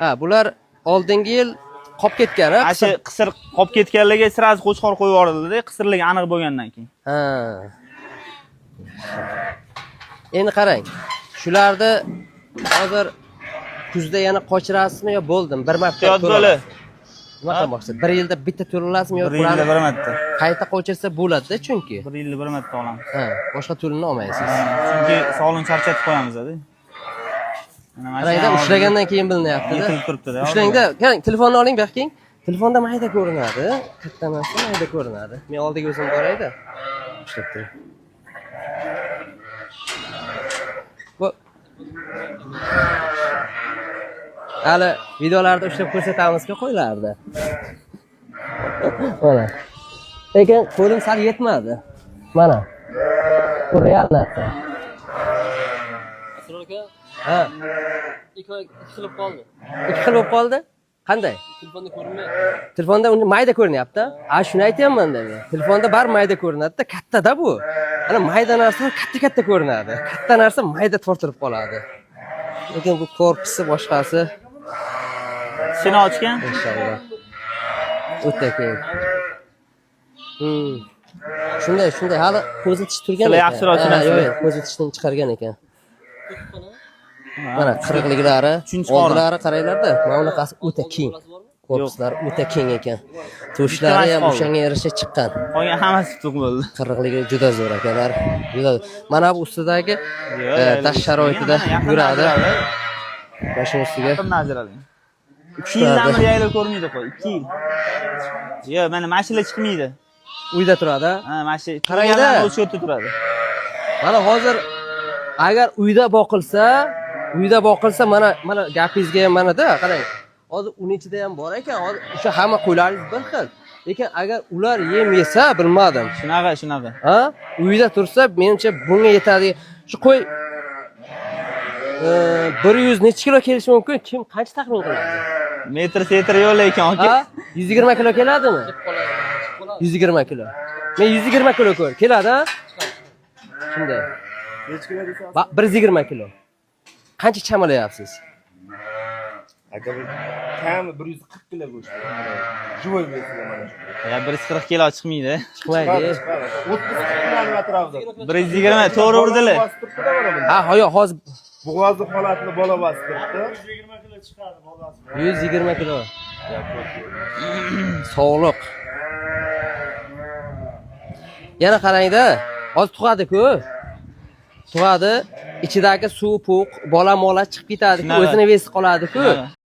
Ha, bular oldingi yil qolib ketgan, ha? Ana shu qisir qolib ketganlarga сразу qo'chqor qo'yib yuborildi-da, qisirligi aniq bo'lgandan keyin. Ha. Endi qarang. Shularni hozir kuzda yana qochirasizmi yo bo'ldimi? Bir marta Ehtiyot to'la bo'li. olasiz? Nima qilmoqchisiz? Bir yilda bitta to'la olasizmi yo Bir yilda bularni bir marta. qayta qochirsa bo'ladi-da chunki. Bir yilda bir marta olamiz. Ha, boshqa to'lini olmaysiz. Chunki sog'liqni charchatib qo'yamiz-da. Mana mana shu Qarangda, ham ushlagandan keyin bilinyapti-da. Yetilib turibdi-da. Ushlangda, qarang, telefonni oling, bu yoqqa keling. Telefonda mayda ko'rinadi, katta narsa mayda ko'rinadi. Men oldiga o'zim borayda. Ushlab turing. Bu hali videolarda ushlab ko'rsatamiz-ku qo'ylarni. Mana. Lekin qo'lim sal yetmadi. Mana. Bu real narsa. Asror aka, Ha, ikki xil bo'lib qoldi. ikki xil bo'lib qoldi. Qanday? Telefonda ko'rinmayapti. Telefonda uni mayda ko'rinyapti. A, shuni aytyapman-da men. Telefonda bar mayda ko'rinadi-da, katta-da bu. Ana mayda narsa katta-katta ko'rinadi. Katta narsa mayda tortilib qoladi. Lekin bu korpusi boshqasi Tishini ochgan. inshaalloh. O'ta keng. Shunday, shunday. Hali ko'zi tish turgan Sizlar ekan. yaxshiroq Ha, tushunasizlar. yo'q, yo'q, ko'zi tishini chiqargan ekan. Mana qirqliklari, Uchinchi qorin. oldilari qaranglarda, mana bunaqasi o'ta keng. Korpuslari o'ta keng ekan. To'shlari ham qoldi. o'shanga yarasha chiqqan. Qolgan hammasi tutuq bo'ldi. Qirriqligi juda zo'r akalar. Juda. Mana bu ustidagi Yo'q, tash sharoitida mana yaqindan yuradi. ajraldi. Mashina ustiga Yaqindan ajralgan. 2 yildan beri yaylov ko'rmaydi qo'y, 2 yil. Yo'q, mana mashina chiqmaydi. uyda turadi. ha? Ha, mana shu Qarangda. o'sha yerda turadi. Mana hozir agar uyda boqilsa, uyda boqilsa mana mana gapingizga ham mana-da, qarang. Hozir uni ichida ham bor ekan, hozir o'sha hamma qo'ylaringiz bir xil. Lekin agar ular yem yesa, bilmadim. Shunaqa, shunaqa. Ha? Uyda tursa, menimcha bunga yetadi. Shu qo'y 100 necha kilo kelishi mumkin? Kim qancha taxmin qiladi? Metr setr yo'q lekin aka. Ha? 120 kilo keladimi? 120 kilo. Men 120 kilo ko'r. Keladi, ha? Shunday. Necha kilo desam? Ba 120 kilo. Qancha chamalayapsiz? Aka bu kami 140 kilo go'sht. Живой вес ida mana shu. Ya 140 kilo chiqmaydi. Chiqmaydi. Chiqadi, chiqadi. 30 kiloni atrofida. 120 to'g'ri urdilar. Bola bosib turibdi-da mana buni. Ha, yo'q, hozir Bo'g'ozi holatini bola bosib turibdi. 120 kilo. Sog'liq. Yana qarangda, hozir tug'adi-ku. Tug'adi, ichidagi suv, po'q, bola mola chiqib ketadi-ku, Shunaqa. o'zini vesi qoladi-ku. Shunaqa.